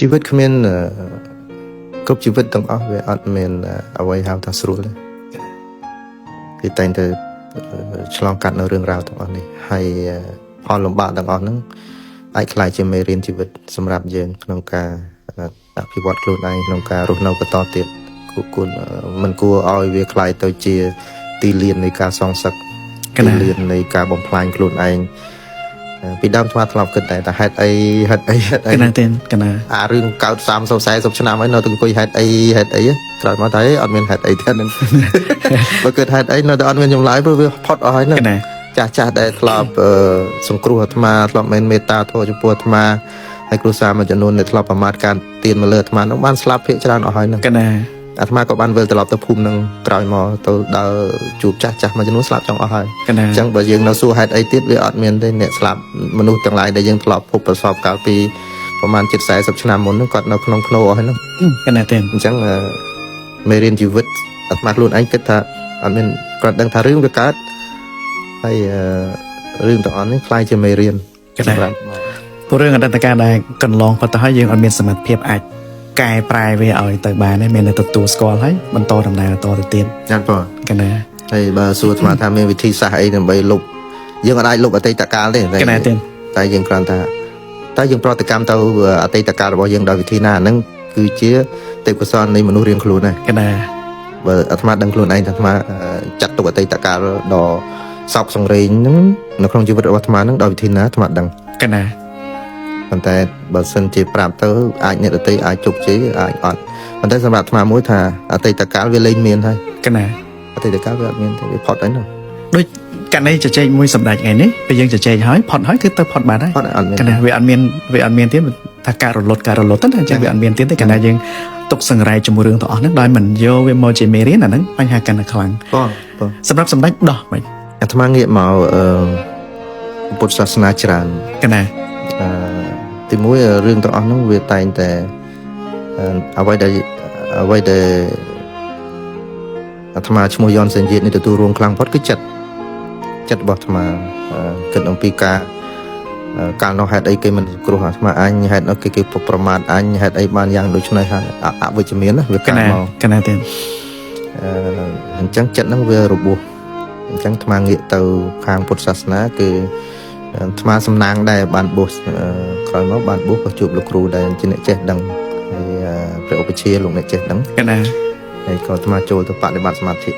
ជីវិតគ្មានគ្រប់ជីវិតទាំងអស់វាអត់មានអ្វីហៅថាស្រួលទេគេតែងតែឆ្លងកាត់នៅរឿងរ៉ាវទាំងអស់នេះហើយផលលំបាកទាំងអស់ហ្នឹងអាចក្លាយជាមេរៀនជីវិតសម្រាប់យើងក្នុងការអភិវឌ្ឍខ្លួនឯងក្នុងការរស់នៅបន្តទៀតគួរមិនគួរឲ្យវាក្លាយទៅជាទីលាននៃការសងសឹកទីលាននៃការបំផ្លាញខ្លួនឯងពីដើមថ្មធ្លាប់គិតតែហេតុអីហេតុអីហេតុអី កណាទេកណា អារឿងកើត30 40ឆ្នាំហើយនៅតែអង្គុយហេតុអីហេតុអីក្រោយមកតែអត់មានហេតុអីទេនឹងបើគិតហេតុអីនៅតែអត់មានចម្លើយព្រោះវាផុតអស់ហើយហ្នឹងចាស់ចាស់ដែលធ្លាប់សង្គ្រោះអាត្មាធ្លាប់មានមេត្តាធម៌ចំពោះអាត្មាហើយគ្រួសារមួយចំនួនដែលធ្លាប់ប្រមាថការទៀនមកលើអាត្មានោះបានស្លាប់ភាគច្រើនអស់ហើយហ្នឹង កណា អាត្មាក៏បានវិលត្រឡប់ទៅភូមិនឹងក្រោយមកទៅដើរជួបចាស់ចាស់មួយចំនួនស្លាប់ចង់អស់ហើយអញ្ចឹងបើយើងនៅសួរហេតុអីទៀតវាអត់មានទេអ្នកស្លាប់មនុស្សទាំងឡាយដែលយើងធ្លាប់พบប្រសពកាលពីប្រហែលជិត40ឆ្នាំមុនហ្នឹងគាត់នៅក្នុងភ្នោអស់ហើយហ្នឹង កណាទេ អញ្ចឹងមេរៀនជីវិតអាត្មាខ្លួនឯងគិតថាអត់មានគាត់ដឹងថារឿងវាកើតហើយរឿងទាំងអស់នេះក្លាយជាមេរៀន សម្រាប់ព្រោះរឿងអតីតកាលដែលកន្លងផុតទៅហើយយើងអត់មានសមត្ថភាពអាចកែប្រែវាឲ្យទៅបានទេមានតែទទួលស្គាល់ហើយបន្តដំណើរតទៅទៀត ចា៎បង កណា ហើយបើសួរអាត្មាថាមានវិធីសាស្ត្រអីដើម្បីលុបយើងអាចលុបអតីតកាលទេ កណាទេ តែយើងគ្រាន់តែតែយើងប្រតិកម្មទៅអតីតកាលរបស់យើងដោយវិធីណាហ្នឹងគឺជាទេពកោសលនៃមនុស្សរៀងខ្លួនដែរ កណា បើអាត្មាដឹងខ្លួនឯងថាអាត្មាចាត់ទុកអតីតកាលដ៏សោកសង្រេងហ្នឹងនៅក្នុងជីវិតរបស់អាត្មាហ្នឹងដោយវិធីណាអាត្មាដឹង កណា ប៉ុន្តែបើសិនជាប្រាប់ទៅអាចអ្នកដទៃអាចជោគជ័យអាចអត់ប៉ុន្តែសម្រាប់អាត្មាមួយថាអតីតកាលវាលែងមានហើយក ណា អតីតកាលវាអត់មានទេវាផុតហើយនោះ ដូចករណីជជែកមួយសម្ដេចថ្ងៃនេះពេលយើងជជែកហើយផុតហើយគឺទៅផុតបាត់ហើយ ផុតអត់មាន កណាវាអត់មានវាអត់មានទៀតថាការរលត់ការរលត់ទៅណាអញ្ចឹងវាអត់មានទៀតទេកណាយើងទុកសង្រែជាមួយរឿងទាំងអស់ហ្នឹងដោយមិនយកវាមកជាមេរៀនអាហ្នឹងបញ្ហាកាន់តែខ្លាំង បងបង សម្រាប់សម្ដេចដោះមិន អាត្មាងាកមកអឺពុទ្ធសាសនាច្រើន កណា អឺទីមួយរឿងទាំងអស់ហ្នឹងវាតែងតែអ្វីដែលអ្វីដែលអាត្មាឈ្មោះយ៉នសេនជាតិនេះទទួលរួមខ្លាំងផុតគឺចិត្តចិត្តរបស់អាត្មាគិតអំពីការកាលនោះហេតុអីគេមិនសង្គ្រោះអាត្មាអញហេតុនោះគេគេប្រមាថអញហេតុអីបានយ៉ាងដូចនេះហើយអវិជ្ជមានណាវាកើតមក កណាទេ អញ្ចឹងចិត្តហ្នឹងវារបួសអញ្ចឹងអាត្មាងាកទៅខាងពុទ្ធសាសនាគឺអាត្មាសំណាងដែរបានបួសក្រោយមកបានបួសក៏ជួបលោកគ្រូដែលជាអ្នកចេះដឹងហើយព្រះឧបជាលោកអ្នកចេះដឹង កណា ហើយក៏អាត្មាចូលទៅបដិបត្តិសមាធិ